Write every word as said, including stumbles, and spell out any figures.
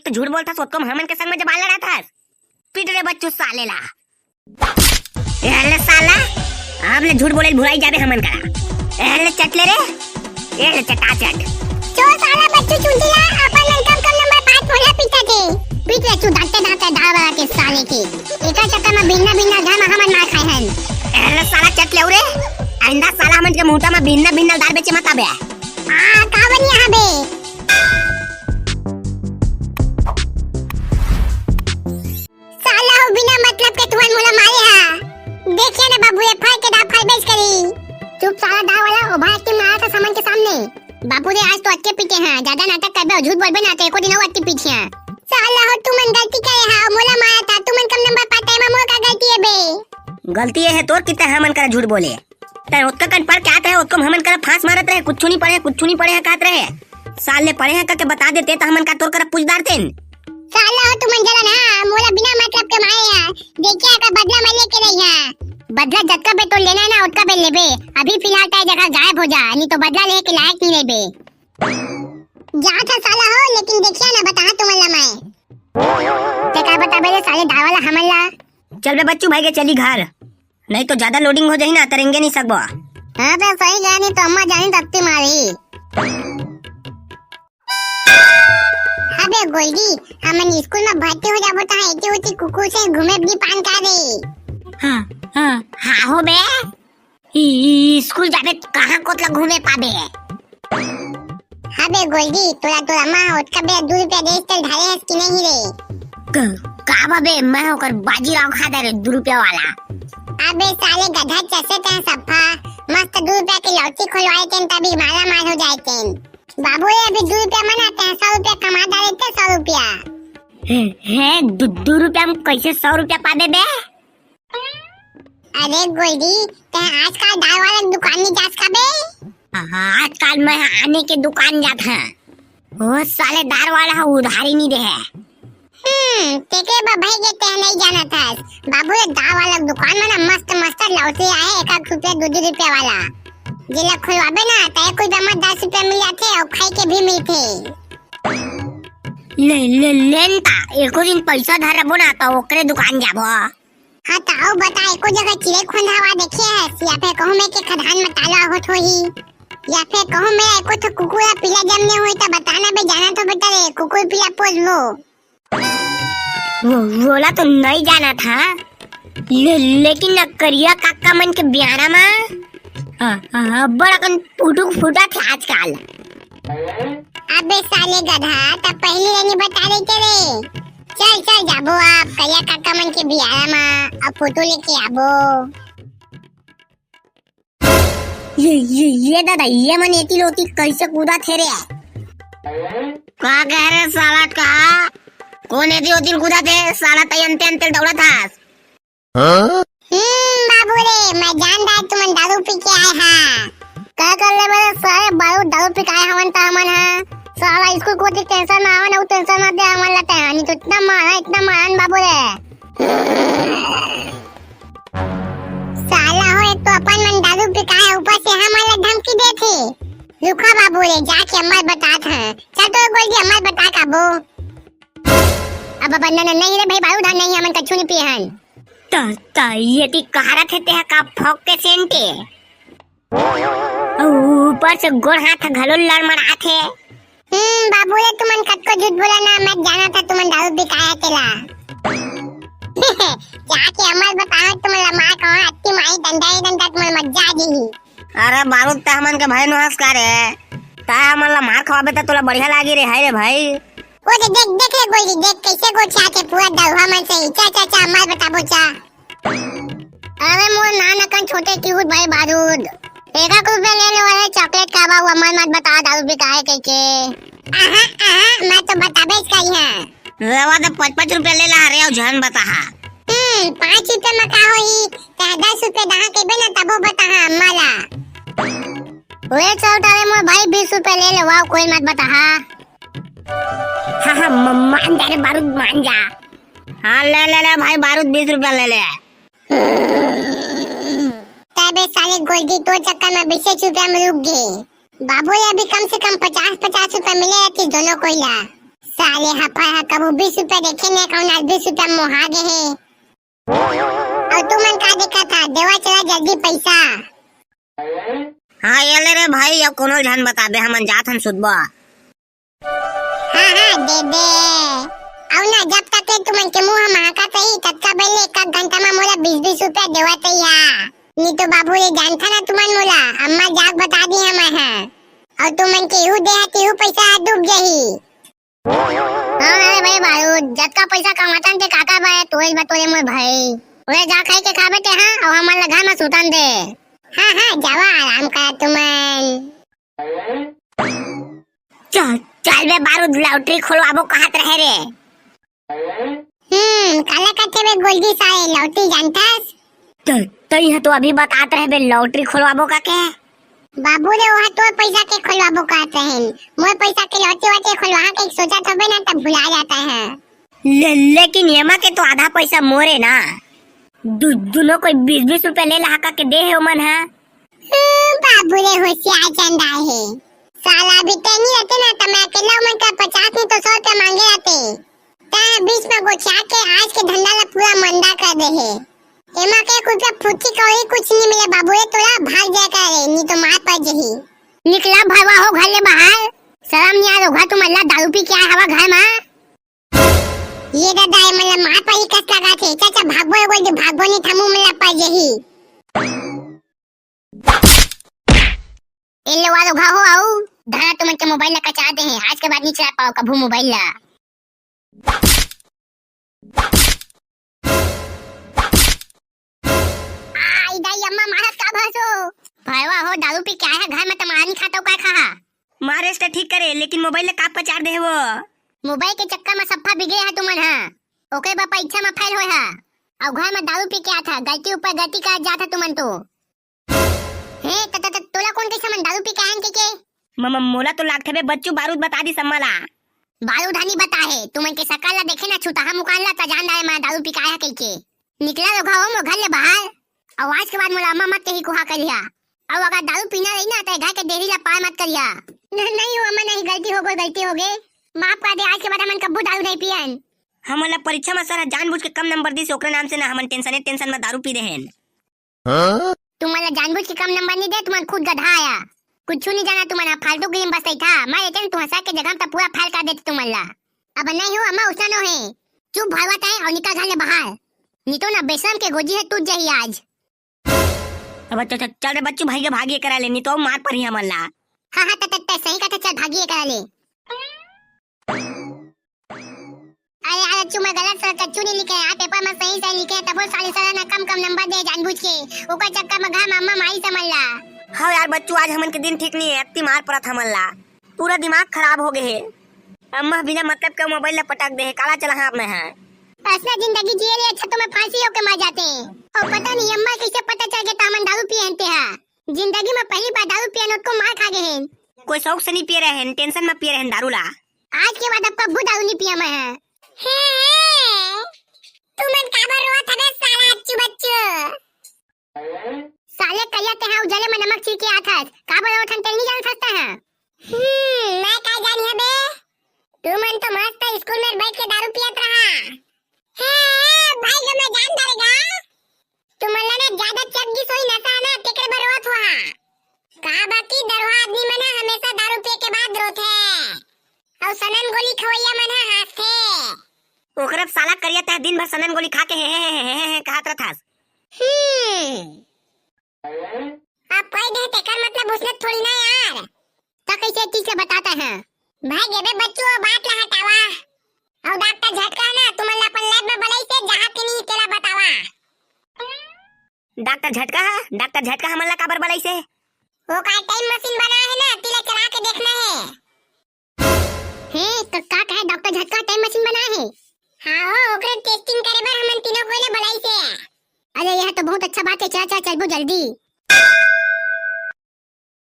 तो झूठ बोलथस, ओतको हमन के संग में जबान लड़ाथस। पीट रे बच्चू साले ला। ए ले साला, अब ले झूठ बोले भुलाई जाबे हमन करा। ए ले चट ले रे, ए ले चटा चट। चोर साला बच्चू चुंटी ला, अपन लड़का कम नंबर पाँच मोला पीटा थे। पीट ले तू दांते दांते दाव लगा के साले के। एकर चक्कर में भिन्ना भिन्ना घर में हमन मार खाए हन। ए ले साला चट ले रे, आइंदा साला हमन के मुहटा में भिन्ना भिन्ना दार बेचे मत आबे। आ, का बनिया हबे? साला हो, बिना मतलब के तुमन मोला मारे हा। देखिए ना बाबू, ये फल के दाम फल बेच करी। चुप साला दाव वाला, ओ भाई के मारा था सामान के सामने। बाबू रे, आज तो अटके पीटे हैं, ज्यादा नाटक करबे और झूठ बोलबे ना तो एको दिन और अटके पीटे हैं। साला हो, तुमन गलती करे हा, मोला मारा था, तुमन कम नंबर पाते में मोर का गलती है बे? गलती ये है तोर कितना हमन करा झूठ बोले। तै ओतका कन पढ़ के आत रहे, ओतको हमन करा फांस मारत रहे, कुछु नहीं पढ़े, कुछु नहीं पढ़े है कहत रहे। साल ले पढ़े है करके बता देते त हमन का तोर करा पूछ डारतेन। साला हो तुमन जला ना, मोला बिना मतलब के मारे यार। देखिए का बदला मैं लेके रही है। बदला जतका बे तोर लेना है ना, ओतका बे लेबे। अभी फिलहाल तै जगह गायब हो जा, नहीं तो बदला लेके लायक नहीं लेबे। जा था साला हो, लेकिन देखिए ना बता तुमन ला मैं। ते का बताबे रे साले दाव वाला हमन ला? चल बे बच्चू भाई के चली घर। नहीं तो ज्यादा लोडिंग हो जाही ना, त रेंगे नहीं सकबो। हाँ बे, सही कहा, नहीं तो अम्मा जानी तत्ती मारी। अबे गोल्डी, हमन स्कूल में भर्ती हो जाबो त एती ओती कुकुर से घूमे भी पान का दे। हाँ, हाँ, हाँ हो बे। ई, ई स्कूल जाबे त कहाँ कोतला घूमे पाबे? अबे गोल्डी, तोला तोर अम्मा ओतका बेरा दू रुपया देस तेल ढाले हस कि नहीं रे? क-, का बा बे, मैं ओकर बाजीराव खा दे रे दू रुपया वाला। अबे साले गधा चसे तें सफा, मस्त दू रुपया के लौटी खोलवाए तें तभी माला माल हो जाए तें। बाबू रे, अभी दू रुपया मना तें सौ रुपया कमा डाले ते सौ रुपया। हे, हे, दू, दू रुपया में कैसे सौ रुपया पाबे बे? अरे गोल्डी, तें आजकल दार वाला दुकान नहीं जास का बे? हाँ, आजकल मैं आने के दुकान जात हूँ। वो साले दार वाला ह उधारी नहीं दे है। हम्म, तेके बा भाई के तें नहीं जानत हस। बाबू रे दार वाला दुकान में ना मस्त मस्त लौटी आए, एक एक रुपया, दू दू रुपया वाला। जेला खुलवाबे ना, त एक रुपया में दस रुपया मिल जाथे और खाई के भी मिलथे। ले, ले, लेन ता, एको दिन पैसा धरबो ना, त ओकरे दुकान जाबो। हाँ, त अउ बता, एको जगह चिरई खोंधा हवा देखे हस? या फिर कहूँ में के खदान में ताला होत होही? या फिर कहूँ में एको ठो कुकुर या पीला जमने होही त बताना बे, जाना तो बेटा रे, कुकुर पीला पोसबो। वो, वोला तो नहीं जाना था, ले, लेकिन न करिया काका मन के बियाना मा, हाँ, हाँ, हाँ, बड़ा कन फुटुक फुटा थे आजकल। अबे साले गधा, तब पहले ये नहीं बता देते रे। चल, चल, जाबो अब करिया काका मन के बियारा मा, अब फोटो लेके आबो। ये, ये, ये दादा, ये मन एती लोती कैसे कूदा थे रे? का कह रे साला, का? कौन एती ओती कूदा थे? साला तै अंते अंते दौड़ा था। हम्म, बाबू रे, मैं जान डार तुमन दारू पी के आए हा। का कर ले बे साले, बारू दारू पी के आए हवन त हमन हा। साला स्कूल कोती टेंशन में आवन, अउ टेंशन मत दे हमन ला तैं, नहीं तो इतना मारा, इतना मारन बाबू रे। साला हो, एक तो अपन मन दारू पी के आए, ऊपर से हमन ला धमकी देथे। रुका बाबू रे, जाके अम्मा ल बतात हन। चल तो गोल्डी, अम्मा ल बता काबो। अब, अब, न, न, नहीं रे भाई, बारू धान नहीं, हमन कछु नहीं पिए हन। त, त, ये ती कहारत हे तेहा का फौक के सेंटे। अउ ऊपर से गोड़ हाथ घलो लड़मड़ात हे। हम्म, बाबू रे, तुमन कतको झूठ बोला ना, मैं जाना था तुमन दारू बिकाया तेला। जाके अम्मा ल बताओ, तुमन ला मार कहूँ, अत्ती माई डंडा ही डंडा तुमन मजा आ जाही। अरे बारूद, तै हमन के भाई नोहस का रे? तै हमन ला मार खवाबे त तोला बढ़िया लागी रे, हाय रे भाई। वो दे, देख, देख रे गोली, देख कैसे गोठियाथे पूरा दरुहा मन से। चा, चा, चा, मत बताबो चा। अरे मोर नान अकन छोटे cute भाई बारूद। एक एक रुपया ले लो, अरे chocolate खाबा हुआ, मत, मत बता दारू बिकाए कहिके। आहा, आहा, मैं तो बताबे कही है। रवा तो पाँच पाँच रुपया ले ला रे, अउ झन बताहा। हम्म, पाँच रुपया में का होही? चाहे दस रुपया दहा के बे ना, तबो बताहा अम्मा ला। ले चल तारे मोर भाई, बीस रुपया ले ले, वाह, कोई मत बताहा। हाँ, हाँ, म-, मान जा रे बारूद, मान जा। हाँ, ले, ले, ले भाई, बारूद बीस रुपया ले ले। तबे साले गोल्डी तोर चक्कर में बीस रुपया में रुक गे। बाबू, ये अभी कम से कम पचास, पचास रुपया मिले रहती दोनों कोई ला। साले हफर ह कभू बीस रुपया देखे नइ, कौन आज बीस रुपया मोहा गे हे। अउ तुमन का देखत हा, देवा चला जल्दी पैसा। हाँ, ये ले रे भाई, अब कोनो झन बताबे, हमन जात हन सुतबा। हाँ, हाँ, दे दे। अउ ना, जब तक ले तुमन के मुंह महकत रही, ततका बेर ले एक आध घंटा म मोला बीस बीस रुपया देवत रही हा। नी तो बाबू ले जानथा ना तुमन मोला, अम्मा जाके बता दी हमन हा। अउ तुमन के इहू देहा, तिहू पैसा हा डूब जाही। हाँ, अरे भाई बारू, जतका पैसा कमाथन ते काका बा, तोरे बा तोरे मोर भाई। ओरे जा खाई के खाबे ते हाँ, अउ हमन ला घर म सुतन दे। हाँ, हाँ, जावा आराम करा तुमन। चल, चल बे बारूद, लॉटरी खोलवाबो कहत रहे रे। हम्म, काला कथे बे गोल्डी साले, लॉटरी जानथस? त, तई ह तो अभी बतात रहे बे, लॉटरी खोलवाबो का के? बाबू रे, ओहा तोर पैसा के खोलवाबो कहत रहेन। मोर पैसा के लॉटरी वाटरी खोलवा के सोचत होबे ना, तब भुला जाता है। ले, लेकिन एमा के तो आधा पैसा मोरे ना। दु-, दुनो कोई बीस बीस रुपया ले लहा का के दे हे ओमन ह। हम्म, बाबू रे होशियार चंदा हे। साला अभी ते नहीं रहते ना, त मैं अकेला मन का पचास नहीं तो सौ रुपया मांगे रहते। ते बीच में गोठिया के आज के धंधा ला पूरा मंदा कर दे हे। एमा के एक रुपया फुच्ची कौड़ी कुछ नहीं मिले बाबू रे, तोला भाग जाए का रे, नहीं तो मार पड़ जही। निकला भरवा हो घर ले बाहर। शरम नहीं आ रहा तुम अल्लाह दारू पी के आए हवा घर में। ये दादा, ये मन ला मार परी कस लगा थे। चाचा, भागबो एगो दे, भागबो नहीं थमू मन ला पड़ जही। ए ले वालो घा हो आऊ, धरा तुमन के मोबाइल ला कचा दे हैं। आज के बाद नहीं चला पाओ कभू मोबाइल ला। आई दाई अम्मा मारत का भसो। भाईवा हो, दारू पी के आया घर में त मार नहीं खाता, काय खा? मारे से ठीक करे, लेकिन मोबाइल ला का पचार दे वो? मोबाइल के चक्कर में सफा बिगड़े हा तुमन हा। ओकरे बापा इच्छा में फेल होय हा। अउ घर में दारू पी के आत हा, गलती ऊपर गलती करत जात हा तुमन तो। हे, त, त, त, तोला कोन कइसे मन दारू पी के आयन के के? म-, म-, मोला तो लागथे बे बच्चू बारूद बता दी सम्मा ला। बारूद हनी बता हे, तुमन के सकल ला देखे ना छुटहा मुकान ला त जान डारे मैं दारू पी के आया कहिके। निकला लोग हो मोर घर ले बाहर। अउ आज के बाद मोला अम्मा मत कही कुहा करिहा। अउ अगर दारू पीना रही ना त घर के देरी ला पार मत करिहा। न-, नहीं हो अम्मा, नहीं, गलती हो गई, गलती हो गई। माफ कर दे, आज के बाद हमन कब्बू दारू नहीं पियन। हमन ला परीक्षा में सर ह जानबूझ के कम नंबर दिस, ओकरे नाम से ना हमन टेंशने टेंशन में दारू पी देहेन। हाँ? तुमन ला जानबूझ के कम नंबर नहीं दे, तुमन खुद गधा आया। कुछ नहीं जाना तुमन हा, फालतू गिरी में बस था। मैं रहते तुमन सर के जगह में त पूरा फेल कर देते तुमन ला। अब नहीं हो अम्मा, उसना नो है। चुप भरवा तय अउ निकल घर ले बाहर। नहीं तो ना बेशरम के गोजी है टूट जाही आज। अब च-, च-, चल रे बच्चू, भाई के भागिए करा ले, नहीं तो मार पड़ी हमन ला। हाँ, हाँ, त, त, त, सही कथे, चल भागिए करा ले। अरे यार, अच्छू मैं गलत सर कच्चू नहीं लिखे यार, पेपर में सही सही लिखे, तबो साले साला ना कम कम नंबर दे जानबूझ के, ओकर चक्कर में घर में अम्मा माई समझ ला। हाँ यार बच्चू, आज हमन के दिन ठीक नहीं है, अत्ती मार परत हमन ला, पूरा दिमाग खराब हो गए है। अम्मा बिना मतलब के मोबाइल ला पटक दे है, काला चला हाँ अपने है। असना जिंदगी जिए ले अच्छा तो मैं फांसी होके मर जाते। और पता नहीं अम्मा कैसे पता चल गया तामन दारू पिए हनते हा। जिंदगी में पहली बार दारू पिए, नोट को मार खा गए हैं। कोई शौक से नहीं पिए रहे हैं, टेंशन में पिए रहे हैं दारू ला। आज के बाद अब कब्बू दारू नहीं पिया मैं है। हे, तुमन काबर रोत हवे साला अच्छू बच्चू? साले कहिया ते हा उजले में नमक छिड़के आथस, काबर रोत हन तेल नहीं जानत हस तैं हा? हम्म, मैं का जानी हबे? तुमन तो मस्त स्कूल में बैठ के दारू पियत रहा। हे, भाई जो मैं जान डरेगा। तुमन ला ना ज्यादा चढ़ गिस होही नशा ना, तेकरे बर रोत होहा। का बाकी दरोहा आदमी मन ह हमेशा दारू पिए के बाद रोथे। अउ सनन गोली खवैया मन ह हाँसथे। ओकरे साला करिया तैं दिन भर सनन गोली खा के हे, हे, हे, हे, हे, हे कहत रथस। हम्म। अब कह दे तेकर मतलब उसने थोड़ी ना यार। त कैसे चीज से बताता है? भाई गेबे बच्चू, वो बात ला हटावा। अउ डॉक्टर झटका ना, तुमन ला अपन लैब में बलई से जहाँ के नहीं तेला बतावा। डॉक्टर झटका हा? डॉक्टर झटका हमन ला काबर बलाइस हे? वो का टाइम मशीन बना है ना, तिला चला के देखना है। हे, तो का कहे डॉक्टर झटका टाइम मशीन बना है? हाँ हो, ओकरे टेस्टिंग करे बर हमन तीनों कोई ले बलाइस हे। अरे, यह तो बहुत अच्छा बात है, चला, चला, चलबो जल्दी।